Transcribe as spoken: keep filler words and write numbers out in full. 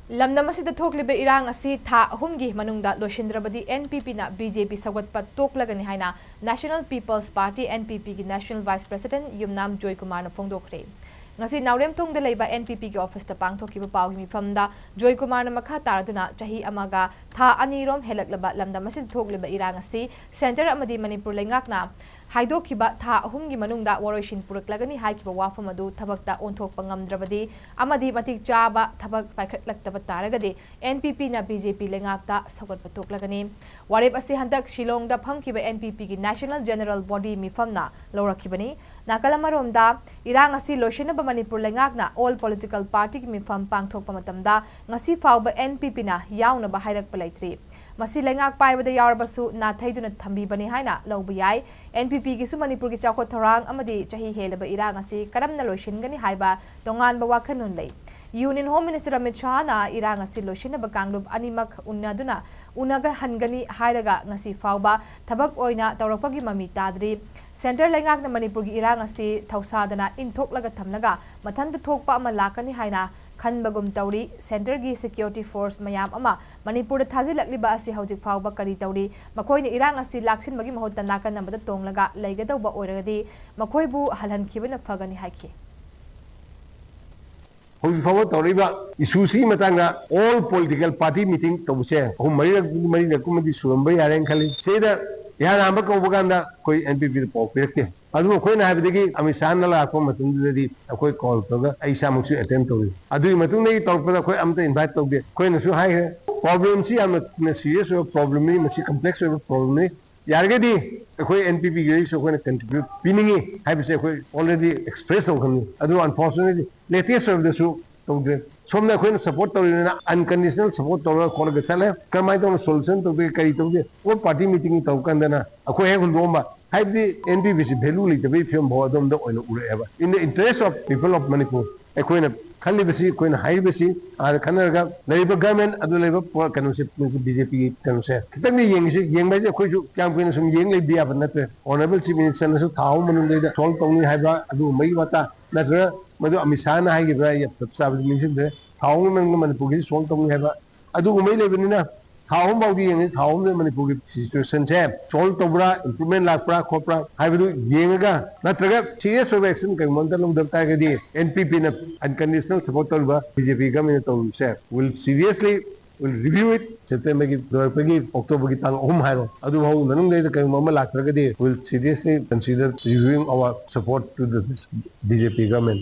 ꯂꯝꯗꯝ ꯑꯁꯤꯗ ꯊꯣꯛꯂꯤꯕ ꯏꯔꯥꯡ ꯑꯁꯤ ꯊꯥ ꯑꯍꯨꯝꯒꯤ ꯃꯅꯨꯡꯗ ꯂꯣꯏꯁꯤꯟꯗ꯭ꯔꯕꯗꯤ N P P ꯅ B J P ꯁꯧꯒꯠꯄ ꯇꯣꯛꯂꯒꯅꯤ ꯍꯥꯏꯅ National People's Party, N P P ꯒꯤ National Vice President ꯌꯨꯝꯅꯥꯝ ꯖꯣꯏꯀꯨꯃꯥꯔꯅ ꯐꯣꯡꯗꯣꯛꯈ꯭ꯔꯦ꯫ ꯉꯁꯤ ꯅꯥꯎꯔꯦꯝꯊꯣꯡꯗ ꯂꯩꯕ N P P ꯒꯤ ꯑꯣꯐꯤꯁꯇ ꯄꯥꯡꯊꯣꯛꯈꯤꯕ ꯄꯥꯎꯒꯤ ꯃꯤꯐꯝꯗ ꯖꯣꯏꯀꯨꯃꯥꯔꯅ ꯃꯈꯥ ꯇꯥꯔꯗꯨꯅ ꯆꯍꯤ ꯑꯃꯒ ꯊꯥ ꯑꯅꯤꯔꯣꯝ ꯍꯦꯜꯂꯛꯂꯕ ꯂꯝꯗꯝ ꯑꯁꯤꯗ ꯊꯣꯛꯂꯤꯕ ꯏꯔꯥꯡ ꯑꯁꯤ ꯁꯦꯟꯇꯔ ꯑꯃꯗꯤ ꯃꯅꯤꯄꯨꯔ ꯂꯩꯉꯥꯛꯅ ꯍꯥꯏꯗꯣꯛꯈꯤꯕ ꯊꯥ ꯑꯍꯨꯝꯒꯤ ꯃꯅꯨꯡꯗ ꯋꯥꯔꯣꯏꯁꯤꯟ ꯄꯨꯔꯛꯂꯒꯅꯤ ꯍꯥꯏꯈꯤꯕ ꯋꯥꯐꯝ ꯑꯗꯨ ꯊꯕꯛꯇ ꯑꯣꯟꯊꯣꯛꯄ ꯉꯝꯗ꯭ꯔꯕꯗꯤ ꯑꯃꯗꯤ ꯃꯇꯤꯛ ꯆꯥꯕ ꯊꯕꯛ ꯄꯥꯏꯈꯠꯂꯛꯇꯕ ꯇꯥꯔꯒꯗꯤ N P P ꯅ B J P ꯂꯩꯉꯥꯛꯇ ꯁꯧꯒꯠꯄ ꯇꯣꯛꯂꯒꯅꯤ꯫ ꯋꯥꯔꯦꯞ ꯑꯁꯤ ꯍꯟꯗꯛ ꯁꯤꯂꯣꯡꯗ ꯐꯝꯈꯤꯕ N P P ꯒꯤ National General Body ꯃꯤꯐꯝꯅ ꯂꯧꯔꯛꯈꯤꯕꯅꯤ꯫ ꯅꯥꯀꯜ ꯑꯃꯔꯣꯝꯗ, ꯏꯔꯥꯡ ꯑꯁꯤ ꯂꯣꯏꯁꯤꯟꯅꯕ ꯃꯅꯤꯄꯨꯔ ꯂꯩꯉꯥꯛꯅ all political party ꯒꯤ ꯃꯤꯐꯝ ꯄꯥꯡꯊꯣꯛꯄ ꯃꯇꯝꯗ ꯉꯁꯤ ꯐꯥꯎꯕ N P P ꯅ ꯌꯥꯎꯅꯕ ꯍꯥꯏꯔꯛꯄ ꯂꯩꯇ꯭ꯔꯤ꯫ ꯃꯁꯤ ꯂꯩꯉꯥꯛ ꯄꯥꯏꯕꯗ ꯌꯥꯎꯔꯕꯁꯨ ꯅꯥꯊꯩꯗꯨꯅ ꯊꯝꯕꯤꯕꯅꯤ ꯍꯥꯏꯅ ꯂꯧꯕ ꯌꯥꯏ꯫ N P P ꯒꯤꯁꯨ ꯃꯅꯤꯄꯨꯔꯒꯤ ꯆꯥꯎꯈꯠ ꯊꯧꯔꯥꯡ ꯑꯃꯗꯤ ꯆꯍꯤ ꯍꯦꯜꯂꯕ ꯏꯔꯥꯡ ꯑꯁꯤ ꯀꯔꯝꯅ ꯂꯣꯏꯁꯤꯟꯒꯅꯤ ꯍꯥꯏꯕ ꯇꯣꯉꯥꯟꯕ ꯋꯥꯈꯜꯂꯣꯟ ꯂꯩ꯫ Union Home Minister ꯑꯃꯤꯠ ꯁꯍꯥꯅ ꯏꯔꯥꯡ ꯑꯁꯤ ꯂꯣꯏꯁꯤꯟꯅꯕ ꯀꯥꯡꯂꯨꯞ ꯑꯅꯤꯃꯛ ꯎꯅꯗꯨꯅ ꯎꯅꯒꯍꯟꯒꯅꯤ ꯍꯥꯏꯔꯒ ꯉꯁꯤ ꯐꯥꯎꯕ ꯊꯕꯛ ꯑꯣꯏꯅ ꯇꯧꯔꯛꯄꯒꯤ ꯃꯃꯤ ꯇꯥꯗ꯭ꯔꯤ꯫ Centre ꯂꯩꯉꯥꯛꯅ ꯃꯅꯤꯄꯨꯔꯒꯤ ꯏꯔꯥꯡ ꯑꯁꯤ ꯊꯧꯁꯥꯗꯅ ꯏꯟꯊꯣꯛꯂꯒ ꯊꯝꯂꯒ ꯃꯊꯟꯇ ꯊꯣꯛꯄ ꯑꯃ ꯂꯥꯛꯀꯅꯤ ꯍꯥꯏꯅ ꯈꯟꯕꯒꯨꯝ ꯇꯧꯔꯤ꯫ Centre ꯒꯤ security force ꯃꯌꯥꯝ ꯑꯃ ꯃꯅꯤꯄꯨꯔꯗ ꯊꯥꯖꯤꯜꯂꯛꯂꯤꯕ ꯑꯁꯤ ꯍꯧꯖꯤꯛ ꯐꯥꯎꯕ ꯀꯔꯤ ꯇꯧꯔꯤ? ꯃꯈꯣꯏꯅ ꯏꯔꯥꯡ ꯑꯁꯤ ꯂꯥꯛꯁꯤꯟꯕꯒꯤ ꯃꯍꯨꯠꯇ ꯅꯥꯀꯟ ꯑꯃꯗ ꯇꯣꯡꯂꯒ ꯂꯩꯒꯗꯧꯕ ꯑꯣꯏꯔꯒꯗꯤ ꯃꯈꯣꯏꯕꯨ ꯍꯜꯍꯟꯈꯤꯕꯅ ꯐꯒꯅꯤ ꯍꯥꯏꯈꯤ꯫ ꯍꯧꯖꯤꯛ ꯐꯥꯎꯕ ꯇꯧꯔꯛꯏꯕ issue ꯁꯤꯒꯤ ꯃꯇꯥꯡꯗ all political party meeting ꯇꯧꯕꯁꯦ ꯑꯍꯨꯝ ꯃꯔꯤꯔꯛ, ꯃꯔꯤꯔꯛ ꯀꯨꯝꯕꯗꯤ ꯁꯨꯔꯝꯕ ꯌꯥꯔꯦꯅ ꯈꯜꯂꯤ꯫ ꯁꯤꯗ ꯏꯍꯥꯟ ꯍꯥꯟꯕ ꯀꯧꯕ ꯀꯥꯟꯗ ꯑꯩꯈꯣꯏ N P P ꯗ ꯄꯥꯎ ꯄꯤꯔꯛꯇꯦ꯫ ꯑꯗꯨꯕꯨ ꯑꯩꯈꯣꯏꯅ ꯍꯥꯏꯕꯗꯒꯤ ꯑꯃꯤꯠ ꯁꯍꯥꯅ ꯂꯥꯛꯄ ꯃꯇꯝꯗꯨꯗꯗꯤ ꯑꯩꯈꯣꯏ call ꯇꯧꯔꯒ ꯑꯩ ꯏꯁꯥꯃꯛꯁꯨ attend ꯇꯧꯏ꯫ ꯑꯗꯨꯒꯤ ꯃꯇꯨꯡꯗꯒꯤ ꯇꯧꯔꯛꯄꯗ ꯑꯩꯈꯣꯏ ꯑꯝꯇ invite ꯇꯧꯗꯦ꯫ ꯑꯩꯈꯣꯏꯅꯁꯨ ꯍꯥꯏꯈ꯭ꯔꯦ, problem ꯁꯤ ꯌꯥꯝꯅ serious ꯑꯣꯏꯕ problem ꯅꯤ, ꯃꯁꯤ complex ꯑꯣꯏꯕ problem ꯅꯤ꯫ ꯌꯥꯔꯒꯗꯤ ꯑꯩꯈꯣꯏ N P P ꯒꯤꯁꯨ ꯑꯩꯈꯣꯏꯅ contribute ꯄꯤꯅꯤꯡꯉꯤ ꯍꯥꯏꯕꯁꯦ ꯑꯩꯈꯣꯏ already express ꯇꯧꯈ꯭ꯔꯕꯅꯤ꯫ ꯑꯗꯨ unfortunately latest ꯑꯣꯏꯕꯗꯁꯨ ꯇꯧꯗ꯭ꯔꯦ꯫ ꯁꯣꯝꯗ ꯑꯩꯈꯣꯏꯅ support ꯇꯧꯔꯤꯕꯅꯤꯅ unconditional support ꯇꯧꯔꯒ ꯈꯣꯠꯂꯒ ꯆꯠꯂꯦ꯫ ꯀꯔꯝꯍꯥꯏꯅ ꯇꯧꯅ solution ꯇꯧꯗꯣꯏ, ꯀꯔꯤ ꯇꯧꯗꯣꯏ? All party meeting ꯇꯧꯕ ꯀꯥꯟꯗꯅ ꯑꯩꯈꯣꯏ ꯍꯦꯛ ꯍꯨꯟꯗꯣꯛꯑꯝꯕ, ꯍꯥꯏꯕꯗꯤ N P P ꯁꯤ value ꯂꯩꯇꯕꯒꯤ ꯐꯤꯕꯝ ꯐꯥꯎ ꯑꯗꯣꯝꯗ ꯑꯣꯏꯅ ꯎꯔꯛꯑꯦꯕ꯫ In the interest of people of Manipur, ꯑꯩꯈꯣꯏꯅ ꯈꯜꯂꯤꯕꯁꯤ, ꯑꯩꯈꯣꯏꯅ ꯍꯥꯏꯔꯤꯕꯁꯤ, ꯑꯥꯗ ꯈꯟꯅꯔꯒ ꯂꯩꯔꯤꯕ government ꯑꯗꯨ ꯂꯩꯔꯤꯕ ꯄꯣ-, ꯀꯩꯅꯣꯁꯦ, B J P ꯒꯤ ꯀꯩꯅꯣꯁꯦ ꯈꯤꯇꯪꯗꯤ ꯌꯦꯡꯉꯤꯁꯤ꯫ ꯌꯦꯡꯕ ꯍꯥꯏꯁꯦ ꯑꯩꯈꯣꯏꯁꯨ ꯀꯌꯥꯝ ꯀꯨꯏꯅ ꯁꯨꯝ ꯌꯦꯡ ꯂꯩꯕ ꯌꯥꯕ ꯅꯠꯇ꯭ꯔꯦ꯫ Honourable Chief Minister ꯅꯁꯨ ꯊꯥ ꯑꯍꯨꯝ ꯃꯅꯨꯡꯗ solve ꯇꯧꯅꯤ ꯍꯥꯏꯕ ꯑꯗꯨꯒꯨꯝꯕꯒꯤ ꯋꯥꯇꯥ ꯅꯠꯇ꯭ꯔꯒ ꯃꯗꯨ ꯑꯃꯤꯠ ꯁꯍꯥꯅ ꯍꯥꯏꯈꯤꯕ꯭ꯔꯥ, ꯑꯩ ꯆꯞ ꯆꯥꯕꯗꯤ ꯅꯤꯡꯁꯤꯡꯗ꯭ꯔꯦ꯫ ꯊꯥ ꯑꯍꯨꯝꯒꯤ ꯃꯅꯨꯡꯗ ꯃꯅꯤꯄꯨꯔꯒꯤ ꯁꯣꯜꯕ ꯇꯧꯅꯤ ꯍꯥꯏꯕ ꯑꯗꯨꯒꯨꯝꯕꯩ ꯂꯩꯕꯅꯤꯅ ꯊꯥ ꯑꯍꯨꯝ ꯐꯥꯎꯗꯤ ꯌꯦꯡꯉꯤ꯫ ꯊꯥ ꯑꯍꯨꯝꯗ ꯃꯅꯤꯄꯨꯔꯒꯤ ꯁꯤꯆꯨꯋꯦꯁꯟꯁꯦ ꯁꯣꯜꯕ ꯇꯧꯕ꯭ꯔꯥ, ꯏꯝꯄ꯭ꯔꯨꯚꯃꯦꯟ ꯂꯥꯛꯄ꯭ꯔꯥ ꯈꯣꯠꯄ꯭ꯔꯥ ꯍꯥꯏꯕꯗꯨ ꯌꯦꯡꯉꯒ, ꯅꯠꯇ꯭ꯔꯒ ꯁꯤꯔꯤꯌꯁ ꯑꯣꯏꯕ ꯑꯦꯛꯁꯟ ꯀꯩꯒꯨꯝꯕ ꯑꯝꯇ ꯂꯧꯗꯕ ꯇꯥꯔꯒꯗꯤ, ꯑꯦꯟ ꯄꯤ ꯄꯤꯅ ꯑꯟꯀꯟꯗꯤꯁꯅꯦꯜ ꯁꯄꯣꯔꯠ ꯇꯧꯔꯤꯕ ꯕꯤ ꯖꯦ ꯄꯤ ꯒꯃꯦꯟꯅ ꯇꯧꯔꯤꯕꯁꯦ will seriously, will review it. ꯁꯦꯞꯇꯦꯝꯕꯔꯒꯤ ꯂꯣꯏꯔꯛꯄꯒꯤ ꯑꯣꯛꯇꯣꯕꯔꯒꯤ ꯇꯥꯡ ꯑꯍꯨꯝ ꯍꯥꯏꯔꯣ, ꯑꯗꯨ ꯐꯥꯎꯒꯤ ꯃꯅꯨꯡꯗꯩꯗ ꯀꯩꯒꯨꯝꯕ ꯑꯃ ꯂꯥꯛꯇ꯭ꯔꯒꯗꯤ, will seriously consider reviewing our support to the B J P government.